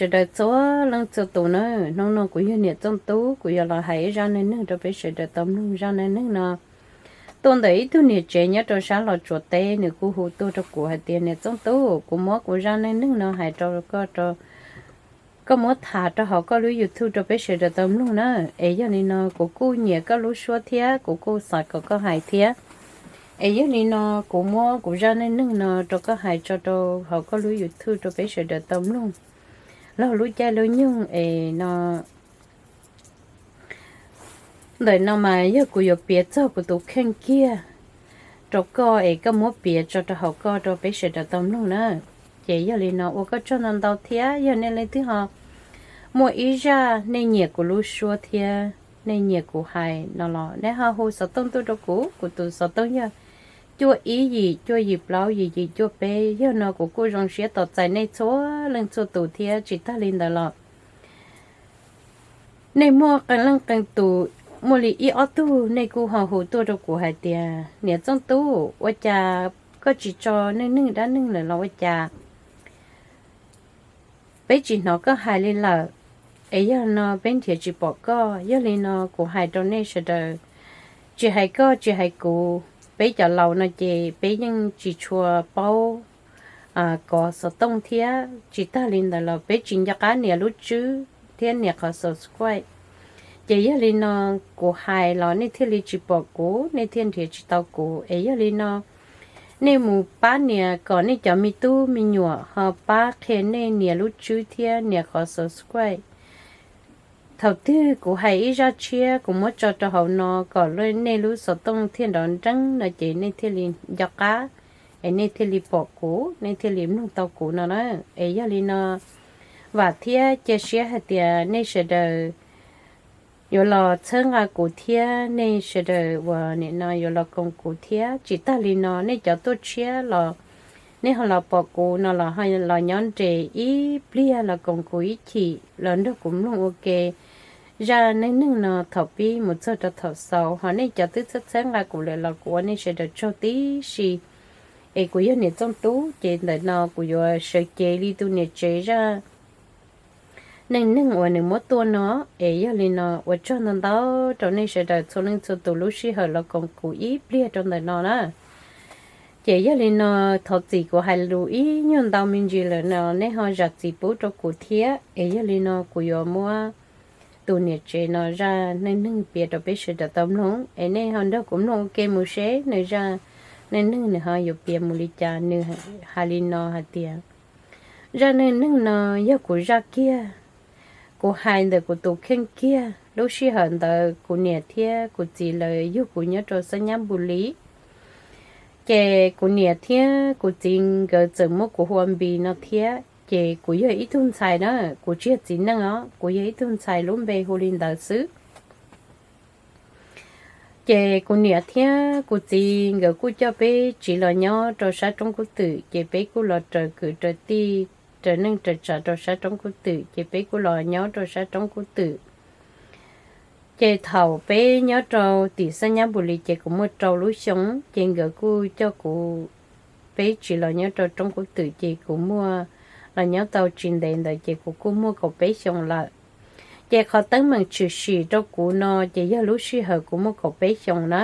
sawv daws txhua leej txhua tus na. Hnub no kuv yog niam Txooj Tub, kuv yuav los hais ib zaj neej neeg rau peb sawv daws tau mloog. Zaj neej neeg no tuaj ntawm ib tug niam tsev nyob rau sab Los Tsuas teb, nws kuj hu tuaj rau kuv hais tias, niam Txooj Tub, kuv muab kuv zaj neej neeg no hais rau koj, koj muab tham rau hauv koj lub YouTube rau peb sawv daws tau mloog na. Es yog li no kuv kuj nyiam koj lub suab thiab kuv kuj xav kom koj hais thiab. Es yog li no kuv muab kuv zaj neej neeg no rau koj hais tso rau hauv koj lub YouTube rau peb sawv daws tau mloog. Laug lub caij lub nyoog es no ntawm no mas yog kuv yuav piav txog kuv tus kheej kiag rau koj es koj muab piav tso rau hauv koj rau peb sawv daws tau mloog na. Ces yog li no ua koj tsaug ntau ntau thiab. Yog nej leej twg ho muaj ib zaj nej nyiam kuv lub suab thiab nej nyiam kuv hais no los nej ho hu xov tooj tuaj rau kuv. Kuv tus xov tooj yog cuaj ib yim cuaj yim plaub yim yim cuaj peb. Yog no kuv kuj zoo siab tos txais nej txhua leej txhua tus thiab. Tsis tag li ntawd los nej muaj qee leej qee tus, muaj li ib ob tug nej kuj ho hu tuaj rau kuv hais tias, niam Txooj Tub, ua cas koj tsis tso neej neeg dab neeg lawm los ua cas peb tsis hnov koj hais li lawm? Es yog no peb nrhiav tsis pom koj. Yog li no kuv hais rau nej sawv daws, tsis hais koj tsis hais kuv, peb cov laus no ces peb yeej tsis tshua paub kov xov tooj thiab. Tsis tag li ntawd los peb tsis nco qab nias lub tswb thiab nias qhov subscribe. Ces yog li no kuv hais los nej thiaj li tsis pom kuv, nej thiaj nrhiav tsis tau kuv. Es yog li no nej mus pab nias kom nej cov me tub me nyuam ho pab qhia nej nias lub tswb thiab nias qhov subscribe. Thaum twg kuv hais ib zaj tshiab kuv muab tso rau hauv no kom nej lub xov tooj thiaj nrov nreeb no ces nej thiaj li nco qab, es nej thiaj li pom kuv, nej thiaj li mloog tau kuv no na. Es yog li no vam thiab cia siab hais tias nej sawv daws yuav los txhawb nqa kuv thiab nej sawv daws uas nim no yuav los koom kuv thiab. Tsis tag li no nej cov tuaj tshiab los nej ho los pom kuv no los ho los nyob nres ib pliag los koom kuv ib chim los nrog kuv mloog ua ke zaj neej neeg no thaum pib mus txog rau thaum xaus. Ho nej cov twb txhawb txhawb nqa kuv lawm los kuv ua nej sawv daws tsaug tib si. Es kuv yog niam Txooj Tub ces ntawm no kuv yuav sawv cev li tus niam tsev zaj neej neeg uas nws muab tuaj no. Es yog li no ua tsaug ntau ntau rau nej sawv daws txhua leej txhua tus lub sij hawm los koom kuv ib pliag rau ntawm no na. Ces yog li no thov txim kuv hais lus ib nyuag ntau me ntsis lawm no nej ho zam txim pub rau kuv thiab. Es yog li no kuv yuav muab tus niam tsev no zaj neej neeg piav rau peb sawv daws tau mloog, es nej ho nrog kuv mloog ua ke mus seb nws zaj neej neeg nws ho yuav piav mus li cas. Nws hais li no hais tias, zaj neej neeg no yog kuv zaj kiag, kuv hais ntawm kuv tus kheej kiag. Lub sij hawm ntawd kuv niam thiab kuv txiv lawv yug kuv nyob rau Xab Nyab Npus Lis. Ces kuv niam thiab kuv txiv nkawd txawm muab kuv hu ua Npis no thiab. Ces kuv yog ib tug ntxhais na, kuv tsis yog txiv neej os, kuv yog ib tug ntxhais lub npe hu li ntawd xwb. Ces kuv niam thiab kuv txiv nkawd kuj coj peb tsiv los nyob rau sab roob Kub Twm, ces peb kuj los raws kwv raws tij, raws neej raws tsav rau sab roob Kub Twm, ces peb kuj los nyob rau sab roob Kub Twm. Ces thaum peb nyob rau tim Xab Nyab Npus Lis ces kuv muaj rau lub xyoo, ces nkawd kuj coj kuv, peb tsiv los nyob rau roob Kub Twm, ces kuv muaj los nyob tau tsis ntev ntawd ces kuv kuj muaj kaum peb xyoo lawm. Ces qhov teeb meem tshwm sim rau kuv no ces yog lub sij hawm kuv muaj kaum peb xyoo na.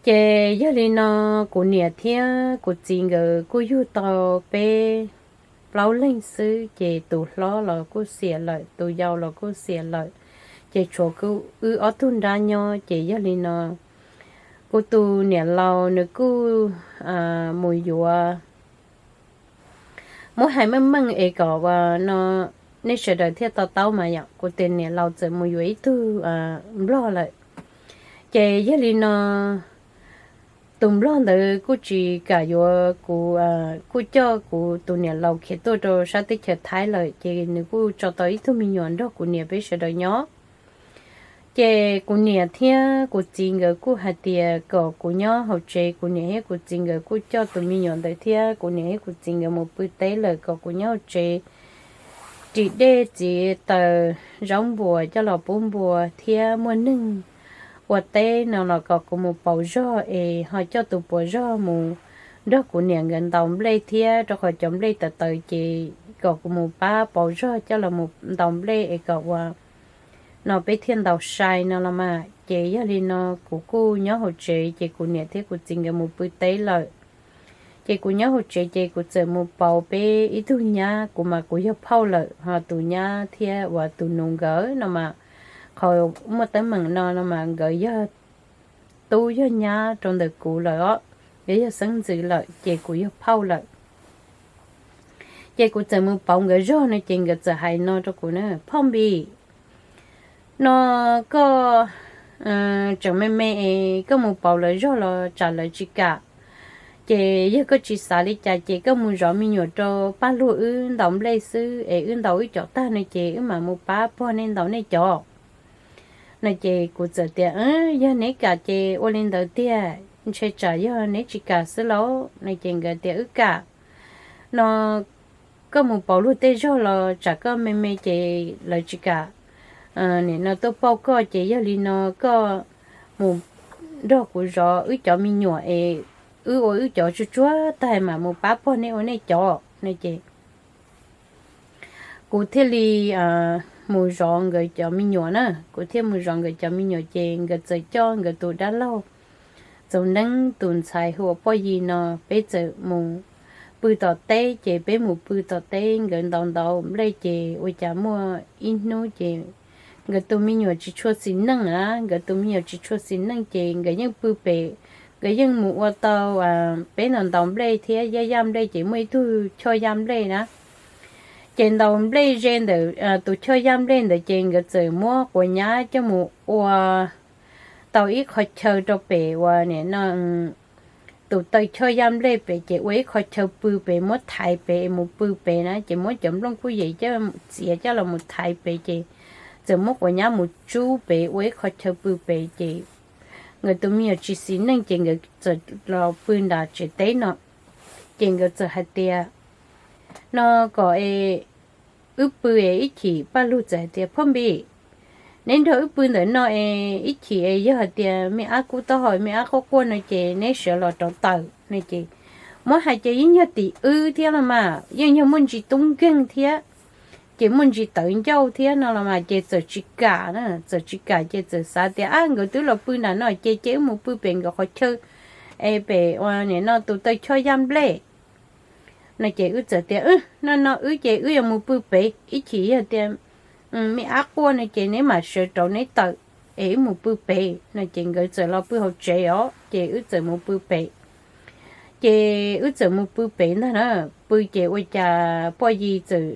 Ces yog li no kuv niam thiab kuv txiv nkawd kuj yug tau peb plaub leeg xwb, ces tus hlob los kuj xiam lawm, tus yau los kuj xiam lawm, ces tshuav kuv wb ob tug nrab nyob. Ces yog li no kuv tus niam laus nws kuj mus yuav, muab hais meej meej es kom no nej sawv daws thiaj to taub mas yom, kuv tus niam laus txawm mus yuav ib tug nplog lawm. Ces yog li no tus nplog ntawd kuj tsis kam yuav kuv, kuj coj kuv tus niam laus khiav tuaj rau sab teb chaws Thaib lawm, ces nws kuj tso tau ib tug me nyuam nrog kuv niam peb sawv daws nyob. Ces kuv niam thiab kuv txiv nkawd kuj hais tias kom kuv nyob hauv tsev, kuv niam thiab kuv txiv nkawd kuj coj tus me nyuam ntawd thiab kuv niam thiab kuv txiv nkawd mus pw teb lawm, kom kuv nyob hauv tsev ris dej txiv taws zaub npua coj los pub npua thiab muaj neeg ua teb no los kom kuv mus pauv zog es ho coj tus puav zog mus nrog kuv niam nkawd ntaus nplej thiab, rau qhov cov nplej tawv tawv ces kom kuv mus pab pauv zog coj los mus ntaus nplej es kom ua no peb thiaj ntaus sai no los mas. Ces yog li no kuv kuj nyob hauv tsev, ces kuv niam thiab kuv txiv nkawd mus pw teb lawm. Ces kuv nyob hauv tsev ces kuv txawm mus pauv peb ib tug nyab, kuv mas kuv yog phauj lawm ho tus nyab thiab uas tus nus nkawd no mas qhov muaj teeb meem no no mas nkawd yog tub yog nyab rau ntawm kuv lawm os, nkawd yog xeeb ntxwv lawm ces kuv yog phauj lawm. Ces kuv txawm mus pauv nkawd zog no ces nkawd txawm hais no rau kuv na, Phauj Npis, no koj tseem me me es koj mus pauv lawv zog los tsam lawv tsis kam. Ces yog koj tsis xav li cas ces koj mus zov me nyuam rau paj lug wb ntaus nplej xwb es wb ntaus wb cov tag no ces wb mam mus pab pog nej ntaus nej cov no. Ces kuv txawm tias, Yog neb kam ces ua li ntawd tiag, ntshe tsam yog neb tsis kam xwb lauj no. Ces nkawd tias, Wb kam. No koj mus pauv luag tej zog los tsam koj me me ces lawv tsis kam nim no tuaj pauj koj, ces yog li no koj mus nrog kuv zov wb cov me nyuam es wb ua wb cov tsuag tsuag tag mam mus pab pog nej ua nej cov no. Ces kuv thiaj li mus zov nkawd cov me nyuam na, kuv thiaj mus zov nkawd cov me nyuam ces nkawd txawm coj nkawd tus dab laug Txoov Neeb tus ntxhais hu ua Poj Yig no, peb txawm mus pw tom teb. Ces peb mus pw tom teb nkawd ntaus ntaus nplej ces ua cas muaj ib hnub ces nkawd tus me nyuam tsis tshua xis neej a, nkawd tus me nyuam tsis tshua xis neej ces nkawd yeej pw pem, nkawd yeej mus ua tau, peb ntaus ntaus nplej thiab yaj yaj nplej ces muaj ib tug choj yaj nplej na. Ces ntaus nplej ze ntawm tus choj yaj nplej ntawd ces nkawd txawm muab quav nyab coj mus ua tau ib qho chaw rau pem uas nim no tus taw choj yaj nplej pem ces ua ib qho chaw pw pem, muab thaiv pem mus pw pem na, ces muab cov nplooj kuj yem coj txiav coj los mus thaiv pem ces txawm muab quav nyab mus tsub pem ua ib qho chaw pw pem ces nkawd tus me nyuam tsis xis neej ces nkawd txawm los pw nram tsev teb no. Ces nkawd txawm hais tias, No kom es wb pw es ib chim, Paj Lug txawm hais tias, Phauj Npis, neb nrog wb pw ntawm no es ib chim es yog hais tias me ab kub taub hau me ab quaj quaj no ces neb sawv los rauv taws no. Ces muab hais ces yeej yog tim wb thiab los mas, yeej yog muaj ntsis tub nkeeg thiab, ces muaj ntsis tawv ncauj thiab no los mas ces txawm tsis kam na, txawm tsis kam ces txawm xav tias, Ab, nkawd twb los pw nram no ces ces wb mus pw pem nkawd qhov chaw es pem ua nim no tus taw choj yaj nplej no. Ces wb txawm tias, No no wb ces wb yuav mus pw pem, ib chim yog tias me ab quaj no ces neb mam sawv rauv neb taws es wb mus pw pem no. Ces nkawd txawm los pw hauv tsev os, ces wb txawm mus pw pem. Ces wb txawm mus pw pem ntag na, pw ces ua cas Poj Yig txawm,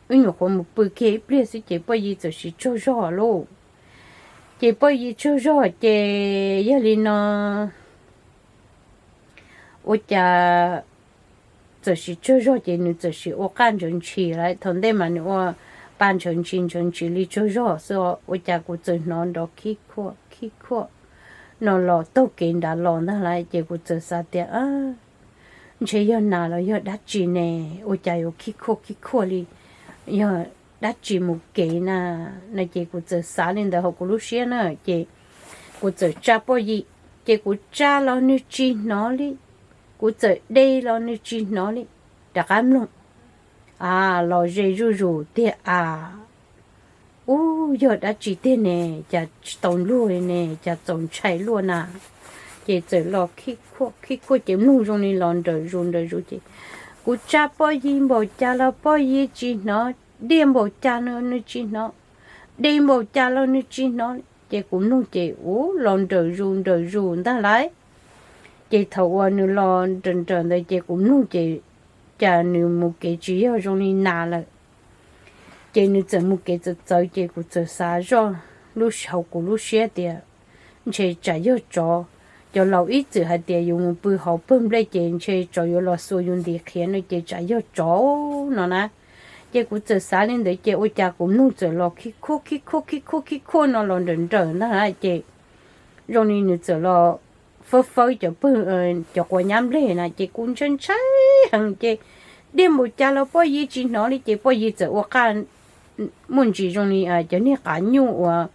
wb nyuam qhuav mus pw kiag ib pliag xwb ces Poj Yig txawm sim tsaug zog lauj. Ces Poj Yig tsaug zog ces yog li no ua cas txawm sim tsaug zog ces nws txawm sim ua qaj ntshawv ntshis lawm. Thaum ntej mas nws ua pa ntshawv ntshis ntshawv ntshis li tsaug zog xwb, ua cas kuv txawm hnov nrov khib khuaj khib khuaj no los taug kev nrad los ntag lawm. Ces kuv txawm xav tias, Ntshe yog nas los yog dab tsi ne, ua cas yuav khib khuaj khib khuaj li, yog dab tsi mus kev na? No ces kuv txawm xav li ntawd hauv kuv lub siab na, ces kuv txawm tsa Poj Yig, ces kuv tsa los nws tsis hnov li, kuv txawm de los nws tsis hnov li. Rov qab mloog, a, los ze zuj zus tiag a. Ub, yog dab tsi tiag ne, cas tsis tau luag li ne, cas txaus ntshai luaj na? Ces txawm los khib khuaj khib khuaj ces mloog zoo li los nrawm zus nrawm zus ces kuv tsa Poj Yig npaum cas los Poj Yig tsis hnov, diaj npaum cas los nws tsis hnov, de npaum cas los nws tsis hnov. Ces kuv mloog ces ub, los nrawm zus nrawm zus ntag lawm. Ces thaum uas nws los nrawm nrawm ntawd ces kuv mloog ces cas nws mus kev tsis yog zoo li nas lawm. Ces nws txawm mus kev txawv txawv ces kuv txawm xav zoj lub hauv kuv lub siab tias, Ntshe tsam yog tsov. Cov laus ib txwm hais tias yus mus pw hauv pawg nplej ces ntshe tsov yuav los xuas yus ntiv qhiav no ces tsam yog tsov no na. Ces kuv txawm xav li ntawd ces ua cas kuv mloog txawm los khib khuaj khib khuaj khib khuaj khib khuaj no los nrawm nrawm ntag na. Ces zoo li nws txawm los fawb fawb cov pawg, cov quav nyab nplej na ces kuv ntshai ntshai heev ces diaj npaum cas los Poj Yig tsis hnov li ces Poj Yig txawm ua qaj muaj ntsis zoo li cov niag qav nyuj uas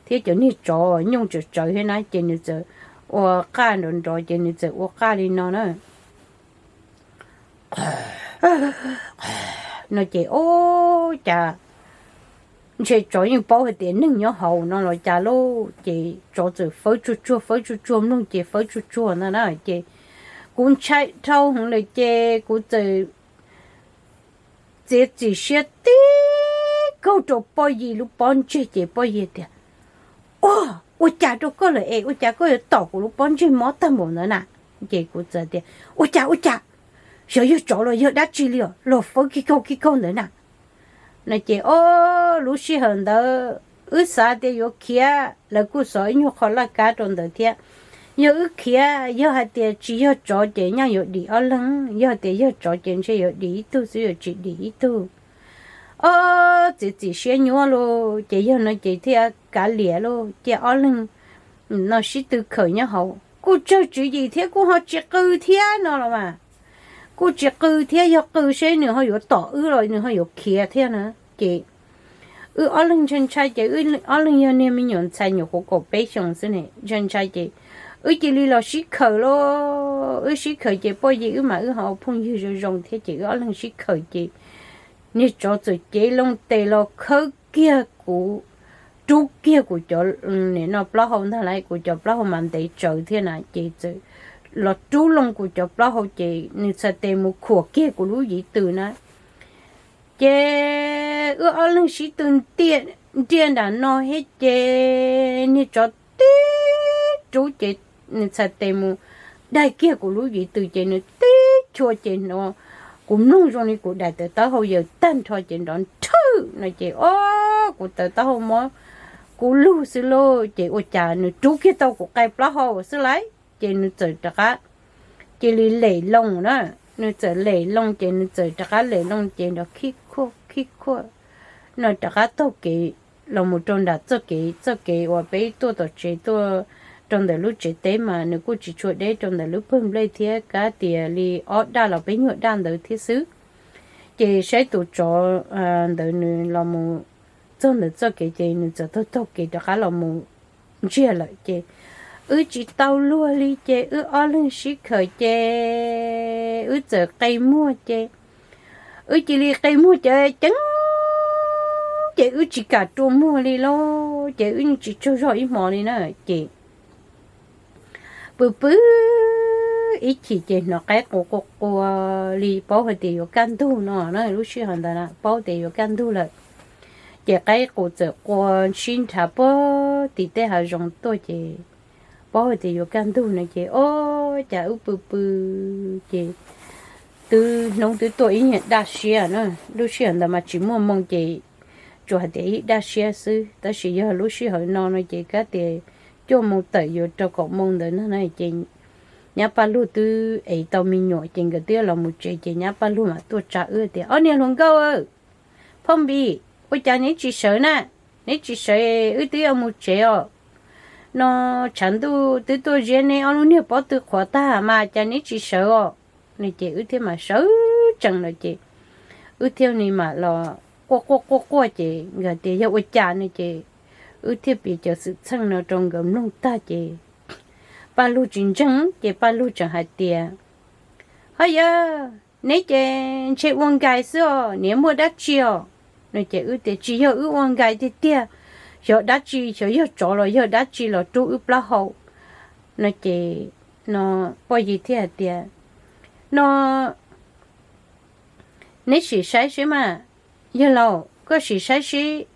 thiab cov niag tsov nyuj tsawv tsawv thiab na ces nws txawm ua qaj nrov nrov ces nws txawm ua qaj li no na. no ces, o, cas ntshe tsov yeej paub hais tias neeg nyob hauv no los cas lauj. Ces tsov txawm fawb tsuag tsuag fawb tsuag tsuag mloog ces fawb tsuag tsuag ntag na. Ces kuv ntshai dhau heev lawm ces kuv txawm txiav txim siab tib kaug rau poj Yig lub pob ntseg ces poj Yig tias, Ua, ua cas rau koj lawm es ua cas koj yuav tom kuv lub pob ntseg mob tag npaum ntawd na? Ces kuv txawm tias, Ua cas ua cas, xyov yog tsov los yog dab tsi li os, los fawb kig kaug kig kaug ntawd na. No ces, o, lub sij hawm ntawd wb xav tias yuav khiav, lawv kuj xov ib nyuag qho laj kab rau ntawd thiab. Yog wb khiav, yog hais tias tsis yog tsov ces nyaj yuav dim ob leeg, yog tias yog tsov ces ntshe yuav dim ib tug xwb, yuav tsis dim ib tug. O, txiav txim siab nyuaj lauj, ces yog no ces thiaj kav liam lauj, cia ob leeg no sib tw khawm nyob hauv. Kuj tsawg tswv yim thiab kuj ho tsis qw thiab no los mas. Kuj tsis qw thiab, yog qw seb nws ho yuav tom wb los nws ho yuav khiav thiab na. Ces wb ob leeg ntshai ntshai ces wb ob leeg yog niag me nyuam ntxhais nyuam qhuav kaum peb xyoos xwb ne, ntshai ntshai ces wb cia li los sib khawm lauj. Wb sib khawm ces poj Yig wb mas wb ho ua phooj ywg zoo zoo thiab ces wb ob leeg sib khawm ces niag tsov txawm cev loo tes los khawb kiag kuv, rub kiag kuv cov, nim no plaub hau ntag lauj, kuv cov plaub hau mas ntev tsawv thiab na, ces txawm los rub loo kuv cov plaub hau ces nws txhais tes mus khuam kiag kuv lub yiv tw na. Ces wb ob leeg sib tw ntiaj nram no thiab ces niag tsov tib rub ces nws txhais tes mus daig kiag kuv lub yiv tw ces nws tib chua ces no kuv mloog zoo li kuv daim tawv taub hau yaws tag nrho ces nrov nrhawj no ces o, kuv tawv taub hau mob kuv lug xwb lauj. Ces ua cas nws rub kiag tau kuv qe plaub hau xwb lauj, ces nws txawm rov qab cia li lem loo na. Nws txawm lem loo ces nws txawm rov qab lem loo ces nrov khib khuaj khib khuaj no rov qab taug kev los mus rau nram txoj kev, txoj kev uas peb tuaj tom tsev tuaj rau ntawm lub tsev teb mas nws kuj tsis tshua deb rau ntawm lub pawg nplej thiab, kab tias li ob daj los peb nyuag daj ntawd thiab xwb. Ces saib tus tsov ntawd nws los mus txog ntawm txoj kev ces nws txawm taug taug kev rov qab los mus ntsiag lawm ces wb tsis tau luag li ces wb ob leeg sib khawm ces wb txawm qe muag ces wb cia li qe muag ces ceev ces wb tsis kam rua muag li lauj, ces wb yeej tsis tsaug zog ib hmo li na. Ces pw pw ib chim ces hnov qaib qus qua qua li paub hais tias yuav kaj ntug no na, lub sij hawm ntawd na paub tias yuav kaj ntug lawm. Ces qaib qus txawm qua sib nrhav puag tim tej hav zoov tuaj ces paub hais tias yuav kaj ntug no ces o, cas wb pw pw ces twb hnub twb tuaj ib nyuag daj siab na, lub sij hawm ntawd mas tsis muaj moo ces tsuas hais tias ib daj siab xwb, tab sis yog lub sij hawm no no ces kab tias cuaj moo tawm yuav rau kaum moo ntawd no na ces nyab Paj Lug twb ev tau me nyuam ces nkawd twb los mus tsev ces nyab Paj Lug mam tuaj tsa wb tias, Ob niag hluas nkauj, Phauj Npis, ua cas neb tsis sawv na? Neb tsis sawv wb twb yuav mus tsev os. No tshav ntuj twb tuaj ziab neb ob lub niag pob tw qhuav tag mas cas neb tsis sawv os? No ces wb thiaj mam sawv tsees lawm ces wb thiaj li mam los quaj quaj quaj quaj ces nkawd tias yog ua cas no ces wb thiaj piav cov xwm txheej no rau nkawd mloog tag ces Paj Lug tsis ntseeg ces Paj Lug tseem hais tias, Ho yog neb ces ntshe ua nkais xwb os, niam muaj dab tsi os? No ces wb tias tsis yog wb ua nkais tiag tiag, xyov dab tsi, xyov yog tsov los yog dab tsi los rub wb plaub hau. No ces no poj Yig thiaj hais tias, No neb sim saib seb mas, yawg laus koj sim saib seb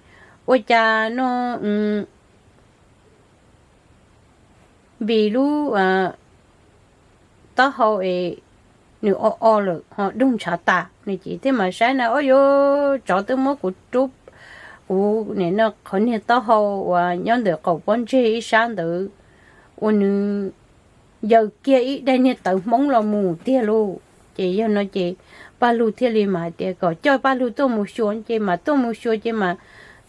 ua cas no Npis lub taub hau es nws o o lawm ho doog ntshav tas. Nws ces thiaj mam saib na, Ob, yuav tsov twb muab kuv rub, kuv nim no qhov niag taub hau uas nyob ntawm qaum pob ntseg ib sab ntawd ua nws yaws kiag ib daim niag tawv hmoob los mus tiag lauj. Ces yog no ces Paj Lug thiaj li mam hais tias kom coj Paj Lug tuaj mus xyuas ces mam tuaj mus xyuas ces mam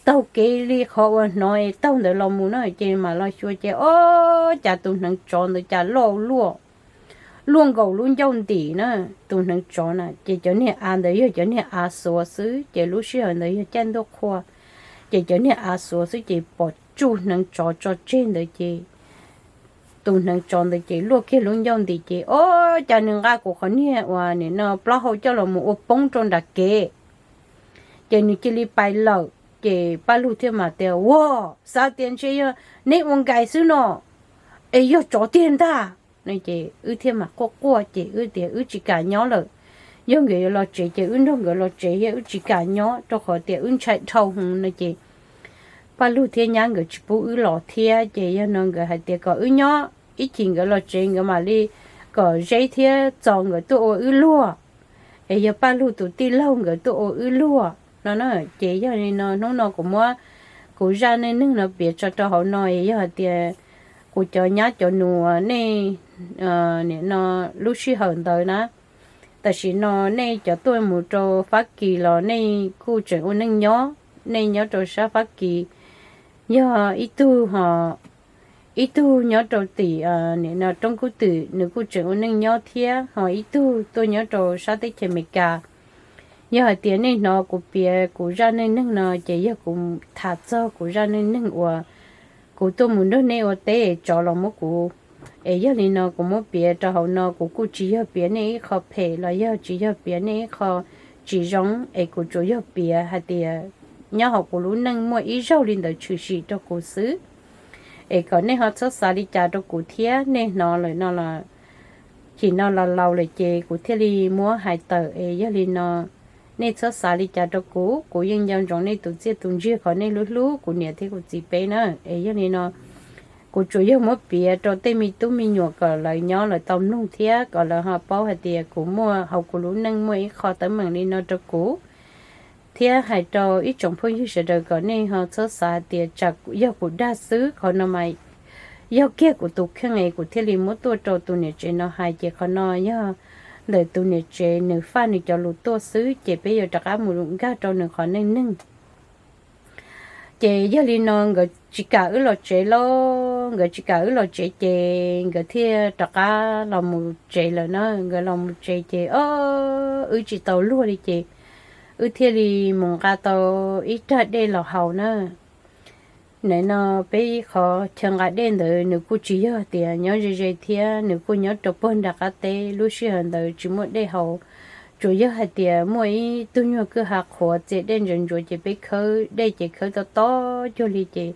taug kev li qhov uas hnov es taug ntawd los mus na ces mam los xyuas ces ob, cas tus hneev tsov ntawd cas loj luaj, luaj nkaus lub ncauj ntim na. Tus hneev tsov na ces cov niag av ntawd yog cov niag av xuav xwb ces lub sij hawm ntawd yog caij ntuj qhua ces cov niag av xuav xwb ces pom tsuj hneev tsov tso tseg ntawd ces tus hneev tsov ntawd ces luaj kiag lub ncauj ntim ces ob, cas nws nqa kuv qhov niag uas nim no plaub hau coj los mus ua poob rau nram kev. Ces nws cia li pais lawm ces Paj Lug thiaj mam tias, Ua, xav tias ntshe yog neb ua nkais xwb no, es yog tsov tiag ntag. No ces wb thiaj mam quaj quaj ces wb tias wb tsis kam nyob lawm. Yog nkawd yuav los tsev ces wb nrog nkawd los tsev thiab, wb tsis kam nyob rau qhov tias wb ntshai dhau hwv no ces Paj Lug thiab nyab nkawd tsis pub wb los thiab ces yog no nkawd hais tias kom wb nyob ib chim nkawd los tsev nkawd mam li kom Zeb thiab Txos nkawd tuaj ua wb luag, es yog Paj Lug tus tij laug nkawd tuaj ua wb luag no na. Ces yog li no hnub no kuv muab kuv zaj neej neeg no piav tso rau hauv no es yog hais tias kuv cov nyab cov nus nej, nim no lub sij hawm ntawd na, tam sim no nej cov tuaj mus rau Fab Kis los nej kuj tseem ua neej nyob, nej nyob rau sab Fab Kis, yog ib tug ho ib tug nyob rau tim nim no Roob Kub Twm nws kuj tseem ua neej nyob thiab, ho ib tug tuaj nyob rau sab teb chaws Amelikas. Yog hais tias nej hnov kuv piav kuv zaj neej neeg no ces yog kuv tham txog kuv zaj neej neeg uas kuv tuaj mus nrog nej ua teb es tsov los muab kuv. Es yog li no kuv muab piav rau hauv no kuv kuj tsis yog piav nej ib qho phem los yog tsis yog piav nej ib qho tsis zoo, es kuv tsuas yog piav hais tias nyob hauv kuv lub neej muaj ib zaug li ntawd tshwm sim rau kuv xwb. Es kom nej ho txhob xav li cas rau kuv thiab, nej hnov lawm no los, chim no los laus lawm ces kuv thiaj li muab hais tawm. Es yog li no nej txhob xav li cas rau kuv, kuv yeej nco ntsoov nej tus txiaj tus ntsig qhov nej hlub hlub kuv niam thiab kuv txiv peb na. Es yog li no kuv tsuas yog muab piav rau tej me tub me nyuam kom lawv nyob lawv tau mloog thiab kom lawv ho paub hais tias kuv muaj hauv kuv lub neej muaj ib qho teeb meem li no rau kuv. Thiab hais rau ib tsoom phooj ywg sawv daws kom nej ho txhob xav hais tias tsam yog kuv dag xwb, qhov no mas yog kiag kuv tus kheej es kuv thiaj li muab tuaj rau tus niam tsev no hais, ces qhov no yog ntawm tus niam tsev nws faj nws cov lus tuaj xwb, ces peb yuav rov qab mus nkag rau nws qhov neej neeg. Ces yog li no nkawd tsis kam wb los tsev lauj, nkawd tsis kam wb los tsev ces nkawd thiaj rov qab los mus tsev lawm na. Nkawd los mus tsev ces o, wb tsis tau luag li ces wb thiaj li mus nqa tau ib rag dej los haus na. Nim no peb qhov chaw nqa dej ntawd nws kuj tsis yog tias nyob ze ze thiab, nws kuj nyob rau puag nram qab teb, lub sij hawm ntawd tsis muaj dej haus. Tsuas yog hais tias muaj ib tug nyuag kwj ha qhuav txias dej ntsuav ntsuav ces peb khawb dej ces khawb tob tob cuag li ces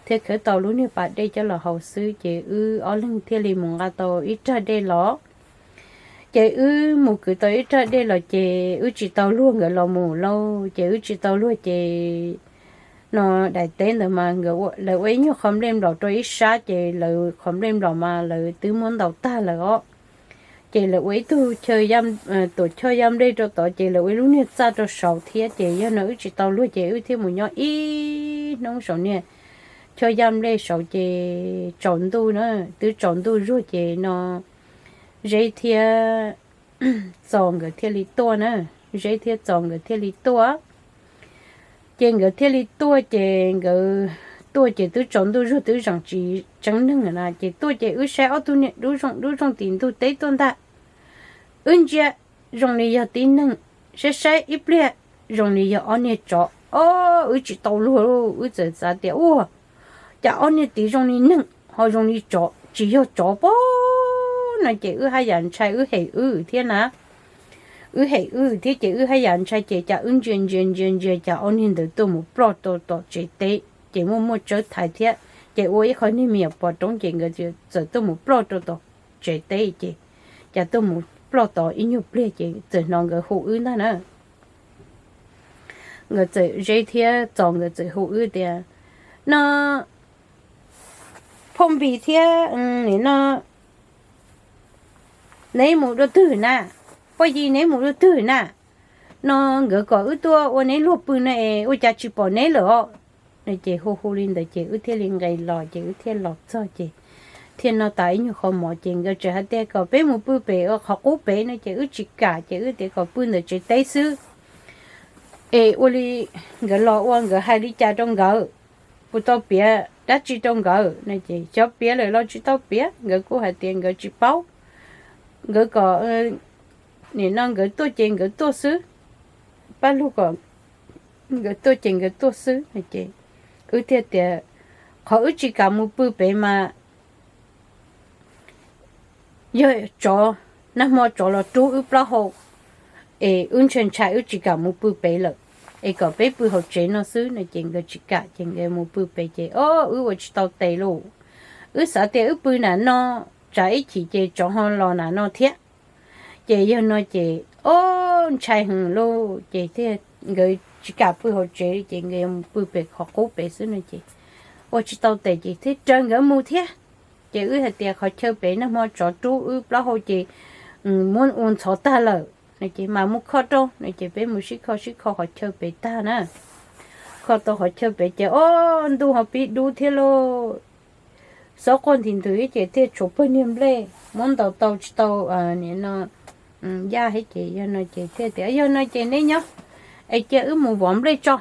thiaj khawb tau lub niag pas dej coj los haus xwb, ces wb ob leeg thiaj li mus nqa tau ib rag dej los. Ces wb mus kwv tau ib rag dej los ces wb tsis tau luag nkawd los mus lauj, ces wb tsis tau luag ces no daim teb ntawd mas lawv ua ib nyuag qhov nplej nplaum rau ib sab, ces lawv qhov nplej nplaum mas lawv twb muab ntaus tag lawm os. Ces lawv ua ib tug chaw, tuam choj yaj nplej rau tod, ces lawv ua ib lub niag txaj rau saud thiab, ces yog no wb tsis tau luag ces wb thiaj mus nyob ib hnub saum niag choj yaj nplej saud ces tsaus ntuj na, twb tsaus ntuj zuag ces no Zeb thiab Txos nkawd thiaj li tuaj na, Zeb thiab Txos nkawd thiaj li tuaj. Ces nkawd thiaj li tuaj ces nkawd tuaj ces twb tsaus ntuj zuag twb zeem tsis tseeb neeg na, ces tuaj ces wb saib ob tug niag dub zoo dub zoo tim ntug teb tuaj ntag. Wb ntsia zoo li yog tib neeg, saib saib ib pliag zoo li yog ob niag tsov. O, wb tsis tau luag, wb txawm xav tias ua cas ob niag tid zoo li neeg ho zoo li tsov, tsis yog tsov pob no ces wb haj yam ntshai wb hem wb thiab na. Wb hem wb thiab ces wb haj yam ntshai ces cas wb ntsia ntsia ntsia ntsia cas ob niag ntawd tuaj mus ploj rau tom tsev teb, ces muaj muaj tsawb thaiv thiab, ces ua ib qho niag me nyuam pos roob ces nkawd txawm tuaj mus ploj rau tom tsev teb ces cas tuaj mus ploj tod ib nyuag pliag ces txawm hnov nkawd hu wb ntag na. Nkawd txawm, Zeb thiab Txos nkawd txawm hu wb tias, no Phoj Npis thiab nim no neb mus dua twg na? Poj Yig neb mus dua twg na? No nkawd kom wb tuaj ua neb luag pw na es ua cas tsis pom neb lawm os? Ces hu hu li ntawd ces wb thiaj li nqes los ces wb thiaj los txog ces thiaj noj tas ib nyuag qho mov ces nkawd tseem hais tias kom peb mus pw pem qhov qub pem no ces wb tsis kam ces wb tias kom pw ntawm tsev teb xwb. Es ua li nkawd los ua nkawd hais li cas rau nkawd, puas tau piav dab tsi rau nkawd no ces xyov piav lawm los tsis tau piav nkawd kuj hais tias nkawd tsis paub. Nkawd kom nim no nkawd tuaj ces nkawd tuaj xwb, Paj Lug kom nkawd tuaj ces nkawd tuaj xwb no ces wb thiaj tias qhov wb tsis kam mus pw pem mas yog tsov, nag hmo tsov los rub wb plaub hau es wb ntshai ntshai wb tsis kam mus pw pem lawm. es kom peb pw hauv tsev no xwb no ces nkawd tsis kam ces nkawd mus pw pem ces o, wb ua tsis tau tes lauj. Wb xav tias wb pw nram no, tsam ib chim ces tsov ho los nram no thiab. Ces yog no ces o, ntshai heev lauj ces thiaj nkawd tsis kam pw hauv tsev ces nkawd mus pw pem qhov qub pem xwb no ces ua tsis tau tes ces thiaj raws nkawd mus thiab. Ces wb hais tias qhov chaw pem nag hmo tsov rub wb plaub hau ces muab ua ntxhov tag lawm no ces mas mus kho rau no ces peb mus sib kho sib kho qhov chaw pem tag na. Kho tau qhov chaw pem ces o, ntuj ho pib dub thiab lauj. Xob quaj nti ntws ces thiaj tshuav pawg niag nplej muab ntaus tau tsis tau nim no yaj thiab ces yog no ces thiaj tias yog no ces neb nyob es cia wb mus vov nplej tso.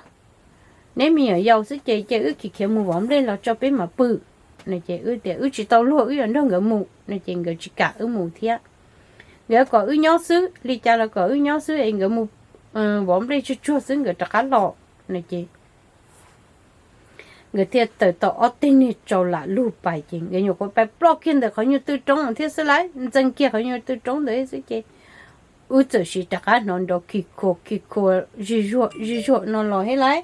Neb me nyuam yaus xwb ces cia wb khiav khiav mus vov nplej los tso peb mam pw no ces wb tias wb tsis tau luag wb yuav nrog nkawd mus no ces nkawd tsis kam wb mus thiab. Nkawd kom wb nyob xwb, li cas los kom wb nyob xwb es nkawd mus vov nplej tsuag tsuag xwb nkawd rov qab los no ces nkawd thiaj tawm tau ob teg niag tsau lam lug pais ces nkawd nyuam qhuav pais ploj kiag ntawm qhov nyuag tw roob thiab xwb lauj, ntxeev kiag qhov nyuag tw roob ntawd xwb ces wb txawm sim rov qab hnov nrov khi khua khi khua zig zuag zig zuag no los thiab lauj.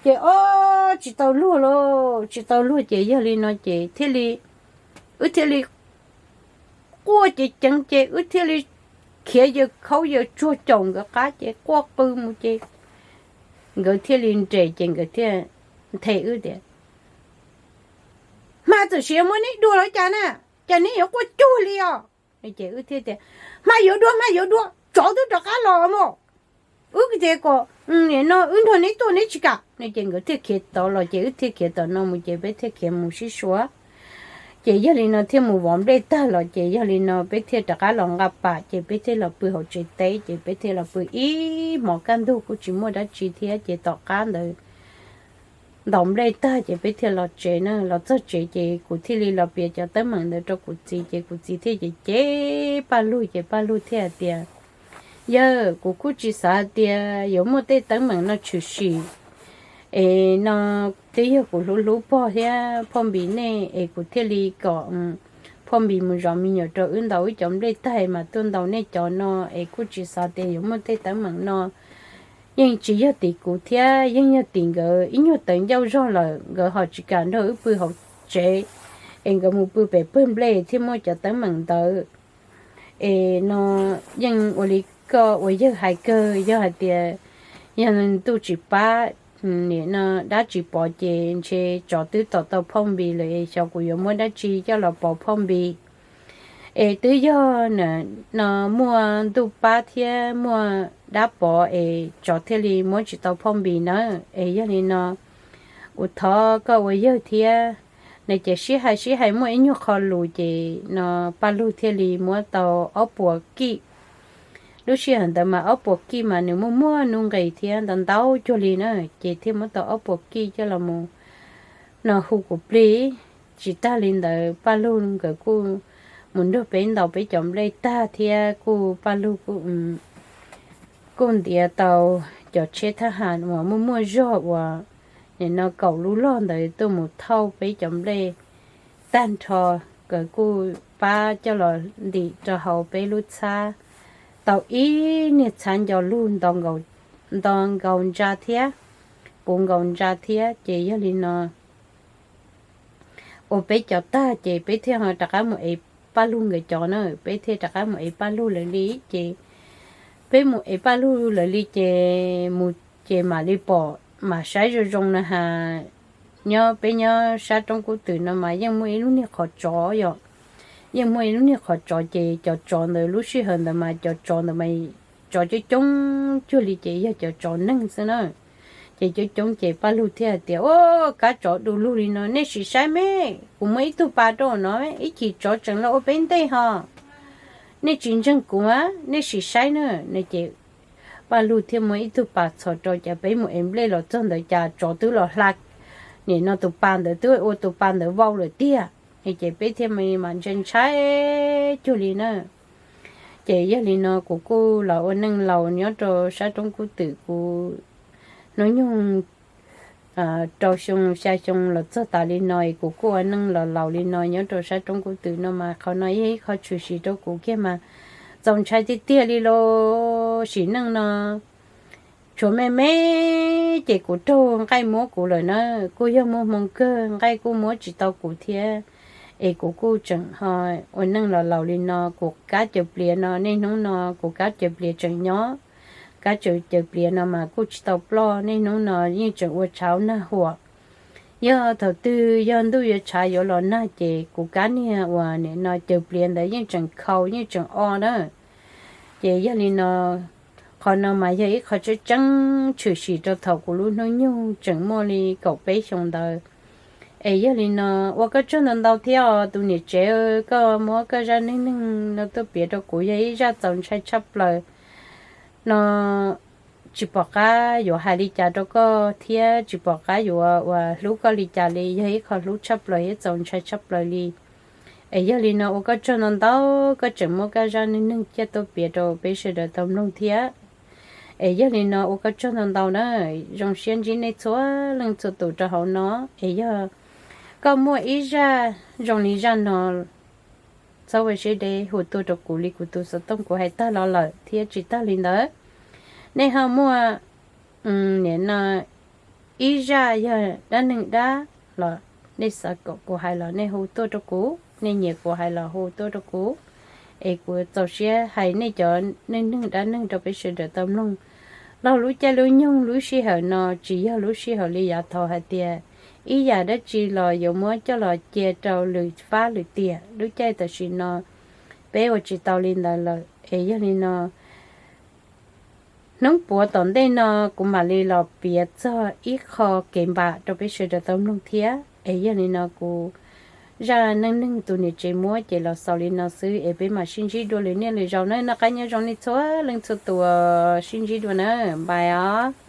Ces o, tsis tau luag lauj, tsis tau luag ces yog li no ces thiaj li, wb thiaj li quaj ceev ceev ces wb thiaj li khiav yaws khaub yaws tsuag caum nkawd qab ces quaj qw mus ces nkawd thiaj li nres ces nkawd thiaj nthe wb tias, hma txawm siav muab neb dua los cas na, cas neb yuav quaj cuag li os? Ces wb thiaj tias, hma yuav dua, hma yuav dua, tsov twb rov qab los mog. Wb tias kom no wb nrog neb tuaj neb tsis kam no ces nkawd thiaj khiav tod los ces wb thiaj khiav tom no mus ces peb thiaj khiav mus sib suav. Ces yog li no thiaj mus vov nplej tag los ces yog li no peb thiaj rov qab los nqa pam ces peb thiaj los pw hauv tsev teb ces peb thiaj los pw ib hmos kaj ntug kuj tsis muaj dab tsi thiab ces tom qab ntawd ntaus nplej tag ces peb thiaj los tsev na, los txog tsev ces kuv thiaj li los piav cov teeb meem ntawd rau kuv txiv ces kuv txiv thiaj cem cem Paj Lug ces Paj Lug thiaj hais tias, yawg, kuv kuj tsis xav hais tias yuav muaj tej teeb meem no tshwm sim es no twb yog kuv hlub hlub pog thiab Phauj Npis nej es kuv thiaj li kom Phauj Npis mus zov me nyuam rau wb ntaus wb cov nplej tag mas tuaj ntaus nej cov no es kuj tsis xav tias yuav muaj tej teeb meem no. Yeej tsis yog tim kuv thiab yeej yog tim nkawd ib nyuag tawv ncauj zog lawm nkawd ho tsis kam nrog wb pw hauv tsev es nkawd mus pw pem pawg nplej thiaj muaj cov teeb meem ntawd. Es no yeej ua li koj ua yawg hais kawg, yog hais tias yog ntuj tsis pab, nim no dab tsis pov ces ntshe tsov twb tom tau Phauj Npis lawm es xyov kuv yuav muab dab tsi coj los pov Phauj Npis. Es twb yog no muaj ntuj pab thiab muaj dab pov es tsov thiaj li muab tsis tau Phauj Npis nawb. Es yog li no kuv thov koj ua yawg thiab. No ces sib hais sib hais muaj ib nyuag qho lus ces no Paj Lug thiaj li muab tau ob puas kij. Lub sij hawm ntawd mas ob puas kij mas nws muaj muaj nuj nqis thiab ntau ntau cuag li na, ces thiaj muab tau ob puas kij coj los mus no hu kuv plig. Tsis tag li ntawd Paj Lug nkawd kuj mus nrog peb ntaus peb cov nplej tag thiab kuj Paj Lug kuj ntiav tau cov tsheb thab ham uas muaj muaj zog uas nim no kaum lub log ntawd tuaj mus thauj peb cov nplej tag nrho, nkawd kuj pab coj los ntim rau hauv peb lub txhab tau ib niag txhab nco lug nto nkaus ntsa thiab puv nkaus ntsa thiab. Ces yog li no ua peb cov tag ces peb thiaj ho rov qab mus ev Paj Lug nkawd cov na, peb thiaj rov qab mus ev Paj Lug lawv li. Ces peb mus ev Paj Lug lawv li ces mus ces mam li pom mam saib zoo zoo na has, nyob peb nyob sab roob kub twm no mas yeej muaj ib lub niag qhov tsov yom. Yeej muaj ib lub niag qhov tsov ces cov tsov ntawd lub sij hawm ntawd mas cov tsov ntawd mas tsov coob coob cuag li ces yog cov tsov neeg xwb na. Ces coob coob ces Paj Lug thiaj hais tias, ua kab tsov du lug li no nej sim saib me, kuv muaj ib tug pas rau no, ib chim tsov tseem los ua peb ntej ho. Nej tsis ntseeg kuv a, nej sim saib na. No ces Paj Lug thiaj muab ib tug pas txhos rau, ces peb mus ev nplej los txog ntawd cas tsov twb los hla, nim no tus pas ntawd twb ua tus pas ntawd vau lawm tiag. Ces peb thiaj mam ntshai ntshai cuag li na. Ces yog li no kuv kuj los ua neej laus nyob rau sab roob kub twm, kuv hnub nyoog rau xyoo xya xyoo los txog tas li no es kuv kuj ua neej los laus li no nyob rau sab roob kub twm no mas qhov no yog ib qho tshwm sim rau kuv kiag mas txaus ntshai tiag tiag li los sim neej no. tshuav me me ces kuv raug nqaij muab kuv lawm na. Kuj yog muaj hmoo kawg, nqaij kuj muab tsis tau kuv thiab. Es kuv kuj tseem ho ua neej los laus li no, kuv kab caws pliav no, niaj hnub no kuv kab caws pliav tseem nyob. Kab caws pliav no mas kuj tsis tau ploj, niaj hnub no yeej tseem ua tshav nag huam. Yog thaum twg yog ntuj yuav tshav yuav los nag ces kuv kab niag uas nim no caws pliav ntawd yeej tseem khau yeej tseem o na. Ces yog li no, qhov no mas yog ib qho tseeb tseeb tshwm sim rau thaum kuv lub hnub nyoog tseem muaj li kaum peb xyoo ntawd. Es yog li no, ua koj tsaug ntau ntau thiab os tus niam tsev, koj muab koj zaj neej neeg no tuaj piav rau kuv, yog ib zaj txaus ntshai tshaj plaws no. Tsis pom qab yuav hais li cas rau koj thiab tsis pom qab yuav uas hlub koj li cas li, yog ib qho hlub tshaj plaws thiab txaus ntshai tshaj plaws li. Es yog li no ua koj tsaug ntau ntau, koj tseem muab koj zaj neej neeg coj tuaj piav rau peb sawv daws tau mloog thiab. Es yog li no ua koj tsaug ntau ntau na, zoo siab ntsib nej txhua leej txhua tus rau hauv no. Es yog koj muaj ib zaj zoo li zaj no, txhob ua siab deb hu tuaj rau kuv li kuv tus xov tooj kuv hais tag los lawm thiab tsis tag li ntawd. Nej ho muaj nim no ib zaj yog dab neeg dab los nej xav kom kuv hais los nej hu tuaj rau kuv, nej nyiam kuv hais los hu tuaj rau kuv. Es kuv txaus siab hais nej cov neej neeg dab neeg rau peb sawv daws tau mloog. Los lub caij lub nyoog lub sij hawm no tsis yog lub sij hawm li yav thaud hais tias ib yam dab tsi los yuav muab coj los cia rau lwm fab lwm tiam. Lub caij tam sim no peb ua tsis tau li ntawd lawm. Es yog li no, hnub puav tom ntej no kuv mam li los piav txog ib qho kev npam rau peb sawv daws tau mloog thiab. Es yog li no kuv zaj neej neeg tus niam tsev muab ces los xaus li no xwb, es peb mam sib ntsib dua lwm niaj lwm zaus na. Noj qab nyob zoo nej txhua leej txhua tus, sib ntsib dua na, bye os.